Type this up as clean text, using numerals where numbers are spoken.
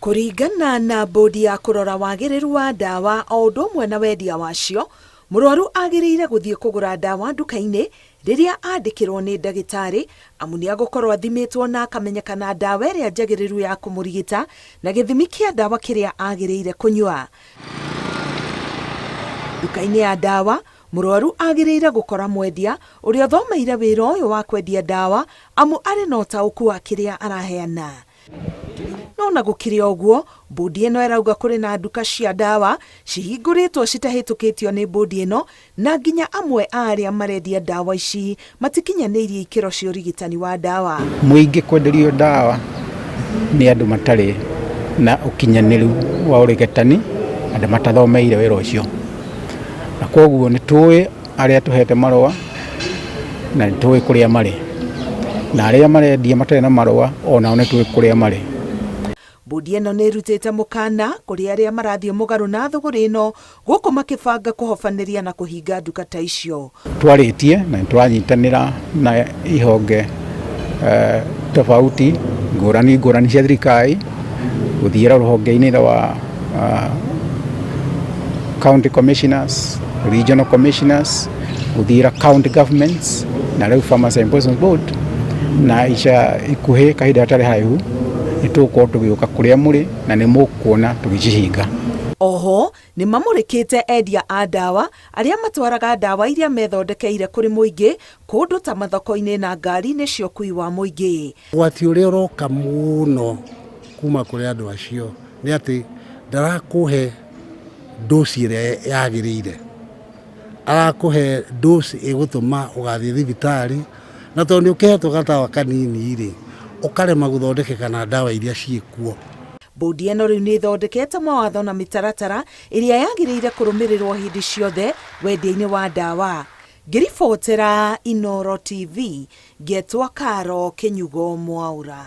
Kũringana na bodi ya kũrora wagĩrĩru wa ndawa o ũndũ ũmwe na wendia wacio, mũrwaru agĩrĩire gũthiĩ kũgũra ndawa nduka-inĩ rĩrĩa andĩkĩrwo nĩ ndagĩtarĩ amu nĩ agũkorwo athimĩtwo na akamenyekana ndawa ĩrĩa njagĩrĩru ya kũmũrigita na gĩthimi kĩa ndawa kĩrĩa agĩrĩire kũnyua. Nduka-inĩ ya ndawa, mũrwaru agĩrĩire gũkora mwendia ũrĩa ũthomeire wĩra ũyũ wa kwendia ndawa amu arĩ na ũtaũku wa kĩrĩa araheana. No na gũkĩrĩ ũguo, bodi ĩno ĩrauga kũrĩ na nduka cia ndawa cihingũrĩtwo citahĩtũkĩtio nĩ bodi ĩno na nginya amwe a arĩa marendia ndawa ici matikinyanĩirie ikĩro cia ũrigitani wa ndawa. Mũingĩ kwenderio ndawa nĩ andũ matarĩ na ũkinyanĩru wa ũrigitani, andũ matathomeire wĩra ũcio. Na koguo nĩ tũĩ arĩa tũhete marũa na nĩ tũĩ kũrĩa marĩ, na arĩa marendia matarĩ na marũa onao nĩ tũĩ kũrĩa marĩ. Bodi ĩno nĩ ĩrutĩte mũkana kũrĩ arĩa marathiĩ mũgarũ na thũgũrĩ ĩno gũkũ makĩbanga kũhobanĩria na kũhinga nduka ta icio. Twarĩtie na nĩ tũranyitanĩra na ihonge tofauti ngũrani ngũrani cia thirikari gũthiĩra rũhonge-inĩ rwa county commissioners, regional commissioners, gũthiĩra county governments na rĩu Pharmacy Imposition Board na ica ikuhĩ kahinda gatarĩ haraihu nĩ tũgũkorwo tũgĩũka kũrĩa mũrĩ na nĩ mũkuona tũgĩcihinga. Oho nĩ mamũrĩkĩte endia a ndawa arĩa matwaraga ndawa iria methondekeire kũrĩ mũingĩ kũndũ ta mathoko-inĩ na ngari-inĩ cia ũkui wa mũingĩ. Ũgwati ũrĩa ũroka mũno kuma kũrĩ andũ acio nĩ atĩ ndarakũhe dose ĩrĩa yagĩrĩire, arakũhe dose ĩgũtũma ũgathiĩ thibitarĩ, na tondũ nĩ ũkĩhetwo gatawa kanini rĩ, ũkarema gũthondekeka na ndawa iria ciĩkuo. Bodi ĩno rĩu nĩ ĩthondekete mawatho na mĩtaratara ĩrĩa yagĩrĩire kũrũmĩrĩrwo hĩndĩ ciothe wendia-inĩ wa ndawa. Ngĩribotera Inooro TV, ngetwo Karo Kĩnyugo Mwaura.